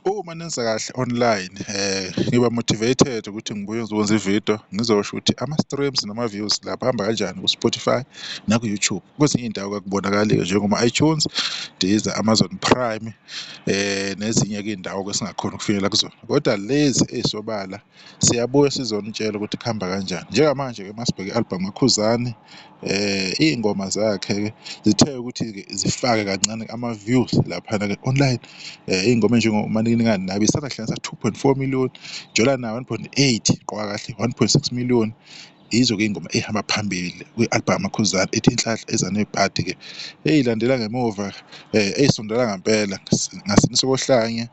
Uma nenza kahle online ngiba motivated ukuthi ngibuye ngizokwenza ividiyo ngizosho ukuthi ama-streams nama-views lapha ahamba kanjani ku-Spotify naku-YouTube. Kwezinye iy'ndawo-ke akubonakali-ke njengoma-iTunes, Deezer, Amazon Prime nezinye-ke iy'ndawo-ke esingakhoni ukufinyelela kuzona, kodwa lezi ey'sobala siyabuya sizonitshela ukuthi kuhamba kanjani. Njengamanje-ke masibheka i-albhamu kaKhuzani iy'ngoma zakhe-ke zithe ukuthi-ke zifake kancane ama-views laphana-ke online iy'ngoma ey'njengoManikiniki Nabi isanda kuhlanganisa 2.4 million, Jola Naye 1.8, Qoka Kahle 1.6 million. Yizo-ke iy'ngoma ey'hamba phambili kwi-albhamu kaKhuzani ethi Inhlanhla Eza Nebhadi-ke. Ey'landela ngemuva ey'sondela ngampela Ngasinisa Kohlanya,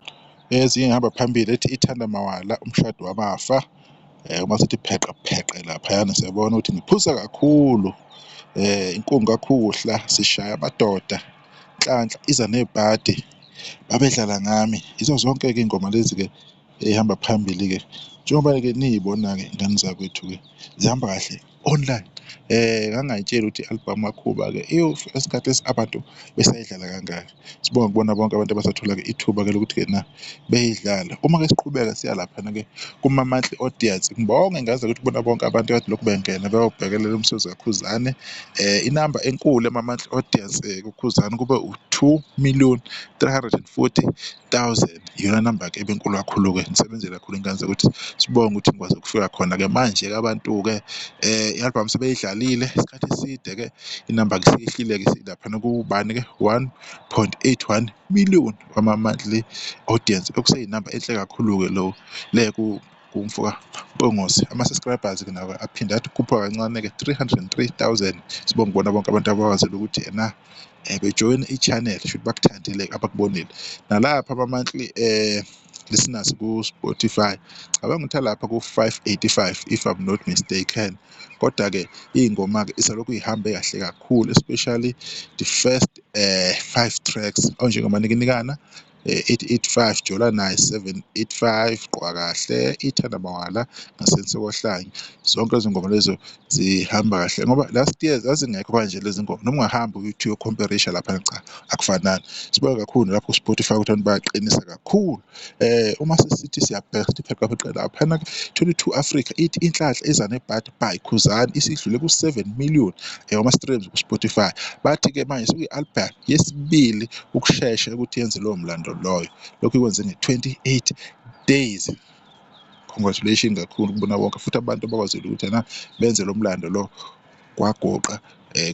ezinye ey'hamba phambili ethi Ithanda Mawala, Umshado Wamafa, uma sithi pheqe pheqe laphayana siyabona ukuthi ngiphuza kakhulu, inkungu kakhuhla, sishaya amadoda, Nhlanhla iza nebhadi, babedlala ngami. Yizo zonke-ke iy'ngoma lezi-ke ey'hamba phambili-ke njengoba-ke niyibona-ke ngane zakwethu-ke zihamba kahle online. Ngangingay'tsheli ukuthi i-albhamu kaKhuba-ke iyofika isikhathi abantu besayidlala kangaka. Sibonge kubona bonke abantu abasathola-ke ithuba-ke lokuthi-ke ena beyidlale. Uma-ke siqhubeka siya laphana-ke kuma-monthly audience, ngibonge ngane zakwethu kubona bonke abantu ekade lokhu bengena beyobhekelela umsebenzi kaKhuzane. Inamba enkulu yama-monthly audience kuKhuzane kube u-2,340,000 iyona namba-ke ebinkulu kakhulu-ke. Nisebenzile kakhulu ngane zakwethu, sibonge ukuthi nikwaze ukufika khona-ke manje-ke abantu-ke i-albhamu sebeyidlalile isikhathi eside-ke inamba-ke isiyehlile-ke isilaphana kubani-ke 1.81 million wama-monthly audience okuseyinamba enhle kakhulu-ke lo le kumfoka Mpungose. Ama-subscribers-ke nawo aphinde athi ukukhuphuka kancane-ke 303,000. Sibonge kubona bonke abantu abakwazile ukuthi ena bejoyine i-channel shuthi bakuthandile abakubonile. Nalapha ama-monthly listeners ku-Spotify cabanga ukuthi alapha ku-585 if I'm not mistaken. Kodwa-ke iy'ngoma-ke isalokhu y'hambe kahle kakhulu especially the first five tracks onjengoManikinikana 885, Jola Naye 785, Qoka Kahle, Ithanda Mawala ngasensokohlanya. Zonke lezo ngoma lezo zihamba kahle ngoba last year zazingekho kanje lezi ngoma noma ungahamba uthi uyo-compare-isha laphana cha akufanani. Sibonge kakhulu lapho ku-Spotify ukuthi abantu bayaqinisa kakhulu. Uma sesithi siyabheka sithi pheqa pheqa laphana 22 Africa ithi Inhlanhla Eza Nebhadi by Khuzani isidlule ku-7 million wama-streams ku-Spotify. Bathi-ke manje sekuyi-album yesibili ukushesha ukuthi yenze lowo mlando loyo. Lokhu ikwenze nge-28 days. Congratulations kakhulu kubona bonke futhi abantu abakwazile ukuthi ena benze lo mlando lo kwagoqa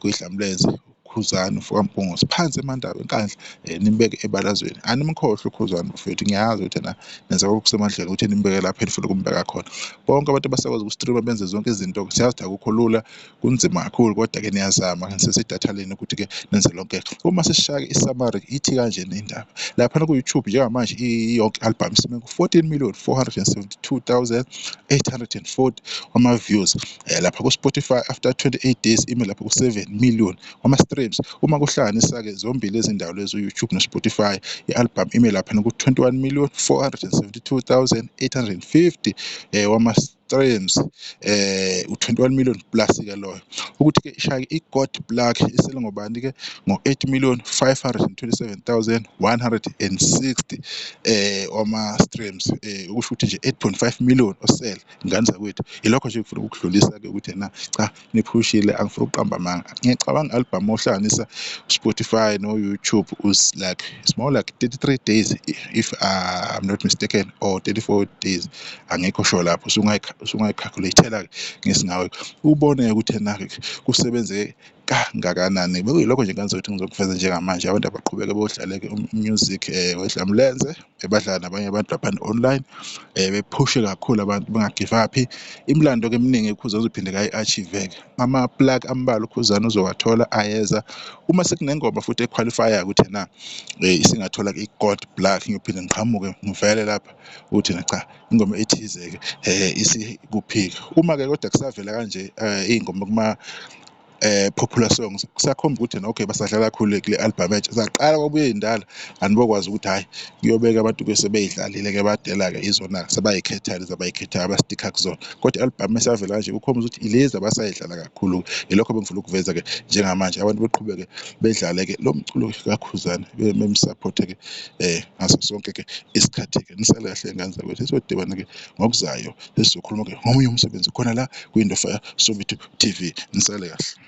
kuyidlamlenze Khuzani mfoka Mpungose phansi eMandaba eNkandla nimbeke ebalazweni. Animkhohlwe uKhuzani bafethu, ngiyazi ukuthi ena nenza okusemandleni ukuthi nimbeke lapho enifuna ukumbeka khona. Bonke abantu abasakwazi ukustreama benze zonke izinto siyazi ukuthi akukho lula kunzima kakhulu kodwa-ke niyazama nisesedatha leni ukuthi-ke nenze lonke. Uma sesishaya i-summary ithi kanjena indaba laphana ku-YouTube njengamanje iyonke i-album isime ku-14,472,840 wama-views. Lapha ku-Spotify after 28 days ime lapha ku-7 million wama-streams. Uma kuhlanganisa-ke zombili lezi ndawo lezi u-YouTube no-Spotify i-album ime laphana ku-21,472,850 wama-streams u-21 million plus-ke loyo. Ukuthi-ke ishaye i-gold plaque isele ngobani-ke ngo-8,527,160 wama-streams okusho ukuthi nje 8.5 million osele ngane zakwethu. Ilokho nje ngifuna ukukudlulisa-ke ukuthi ena cha niphushile angifuni ukuqamba amanga. Ngiyacabanga i-album ohlanganisa Spotify no-YouTube is like it's more like 33 days if I'm not mistaken or 34 days angekho sure lapho usungayi-calculate-ela-ke ngesingawe ubone ukuthi ena-ke kusebenze kangakanani. Bekuyilokho nje ngane zakwethu engizokuveza njengamanje abantu abaqhubeke bodlale-ke music wedlamlenze badlala nabanye abantu laphana online bephushe kakhulu abantu benga-give up. Imilando-ke eminingi uKhuzani uzophinde ayi-achieve-ke ama-plaque ambalwa uKhuzani uzowathola ayeza uma sekunengoma futhi e-qualify-ayo ukuthi ena isingathola i-gold plaque ngiyophinde ngiqhamuke ngivele lapha ukuthi na cha ingoma ethize-ke isikuphika. Uma-ke kodwa kusavela kanje iy'ngoma kuma Popular songs kusakhomba ukuthi okay, basadlala kakhulu kule album entsha. Zaqala kwabuye ey'ndala, anibokwazi ukuthi hhayi kuyobeka abantu bese beyidlalile-ke badela-ke izona-ke sebayikhetha lezi abayikhethayo abastikha kuzona. Kodwa i-album esavela kanje kukhomba ukuthi ilezi abasayidlala kakhulu. Ilokho bengifuna ukuveza-ke njengamanje, abantu beqhubeke bedlale-ke lo mculo kaKhuzani bemsaphothe-ke ngaso sonke-ke isikhathi-ke. Nisale kahle ngane zakwethu, sodibana-ke ngokuzayo sesizokhuluma-ke ngomunye umsebenzi khona la kwiNdofaya Soweto TV. Nisale kahle.